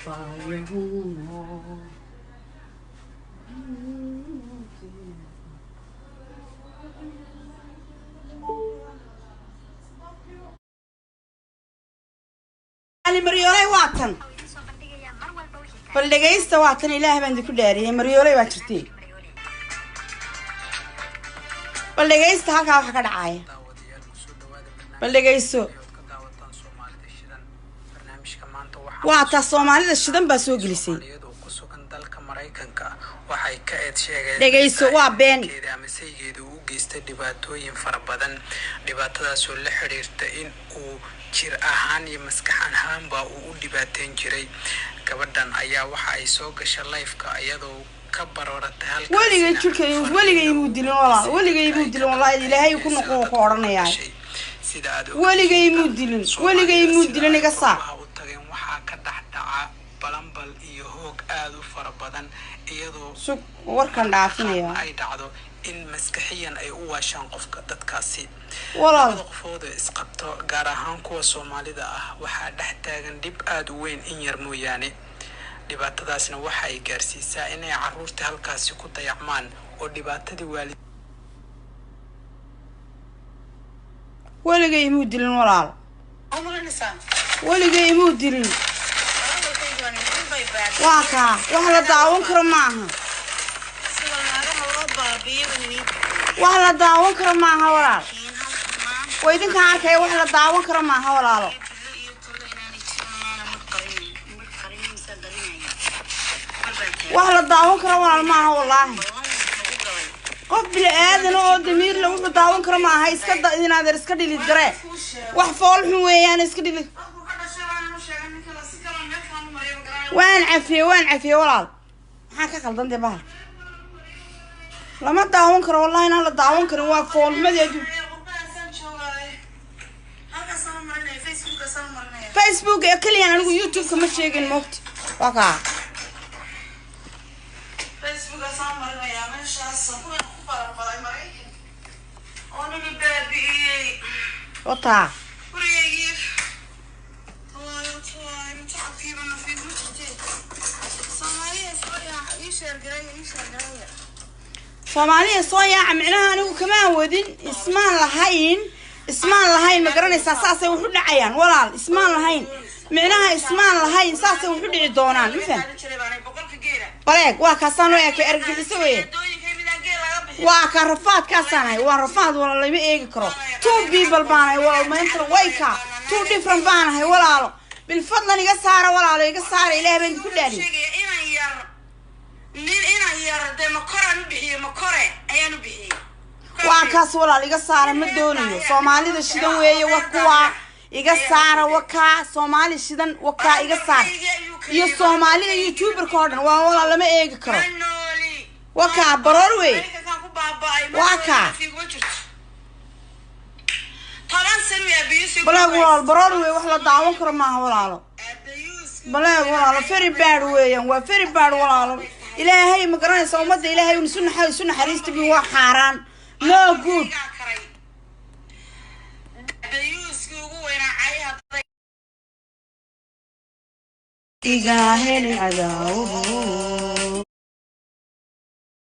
Abaayo. Ali Maryooley waa tan. Bal dhegaysta, waa tan. Ilaah baan idinku dhaariyey, Maryooley baa jirtay. Bal dhegaysta halkaa waxa ka dhacaya. Bal dhegayso, waa taa Soomaalida Shidan baa soo gelisay. Waxay ka eed sheegeen Dhegayso, waa been. Ama saygeedu u geystay dhibaatooyin fara badan, dhibaatadaasoo la xiriirta in uu jir ahaan iyo maskax ahaanba uu u dhibaateyn jiray. Gabadhan ayaa waxa ay soo gasha live-ka iyadoo ka barooratay halkaasina. Weligay jirka weligay imuu dilin, walaal. Weligay imuu dilin, wallahi. Ilaahay ku noqo ku odhanayaa. Sida aad Weligay imuu dilin, weligay imuu dilin, iga saar. Waxa u tageen waxaa ka dhex dhaca balanbal iyo hoog aada u fara badan, iyadoo Sug, warkan dhaafinaya. ay dhacdo in maskaxiyan ay u waashaan qofka dadkaasi. Walaal. Labada qofood ee isqabto, gaar ahaan kuwa Soomaalida ah, waxaa dhex taagan dhib aada u weyn in yar mooyaane. Dhibaatadaasna waxa ay gaarsiisaa inay caruurta halkaasi ku dayacmaan oo dhibaatadii waalid Weligay imuu dilin, walaal. Weligay imuu dilin. Waa kaa, wax la daawan karo maaha, wax la daawan karo maaha, walaal. Waa idinkaan arkaya, wax la daawan karo maaha, walaalo. Wax la daawan karo, walaal, maaha, wallaahi. Qof bini aadana oo damiir le wuxuu daawan karo maaha. Iska da inaadeer, iska dhilid garee. Wax fool xun weeyaan, iska dhilid. Waan cafiyey, waan cafiyey, walaal. Maxaa ka qaldan dee? Bahalka lama daawan karo, wallahi inaan la daawan karin. Waa foolxumadeedu. Facebook ee keliyan, anigu YouTube-ka ma sheegin, moogta. Waa kaa. Facebookaasaan marinayaa, meeshaas kuwii ku baranbaray Maraykan oo nini baabi'iyey. Wataa. Gurigaygii waayo waayo tacabkiiba nafiif ma jirtee. Soomaaliya soo yaaca, ii sheergareeya, ii sheergareeya. Soomaaliya soo yaaca. Micnaha anigu kamaan wadin, ismaan lahayn, ismaan lahayn, ma garanaysaa? Saasay wax u dhacayaan, walaal. Ismaan lahayn, micnaha ismaan lahayn saasay wax u dhici doonaan, ma faham? Jiray baanay boqolka geela. Baleeg, waa kaasaan u eekay, argagixiso weye. Dooyinkay midaan geel laga bixin. Waa kaa, rafaadkaasaanahay, waa rafaad, walaal. Lama eegi karo. Two people baanahay, walaal. Maanta way kaa two different baanahay, walaalo. Bilfadlan iga saara, walaalo, iga saara. Ilaah baan idinku dhaariy. Sheegaya inaan yar nin inaan yar dee makoraan u bixiyey, makore ayaan u bixiyey. Waa kaas, walaal, iga saara, ma doonayo. Soomaalida Shidan weeye, wa kuwaa. Iga saara, wa kaa Soomaali Shidan, wa kaa, iga saar. Iyo Soomaalida YouTuberka oo dhan waa, walaal, lama eegi karo. Ma nooli. Wa kaa baroor wey. Maraykankaan ku baaba'ay. Ma Waa nooli, kaa. fiiguma jirto. 10 sano abiyuusi. Baleeg, walaal, baroor wey, wax la daawan karo maaha, walaalo. Baleeg, walaalo, very bad weeyaan, waa very bad, walaalo. Ilaahay, ma garanaysa, ummadda Ilaahay un isu naxa, isu naxariista bi. Waa xaaraan, no good. Abiyuuskii ugu weynaa cayaha. Iga heli cadaawuhu.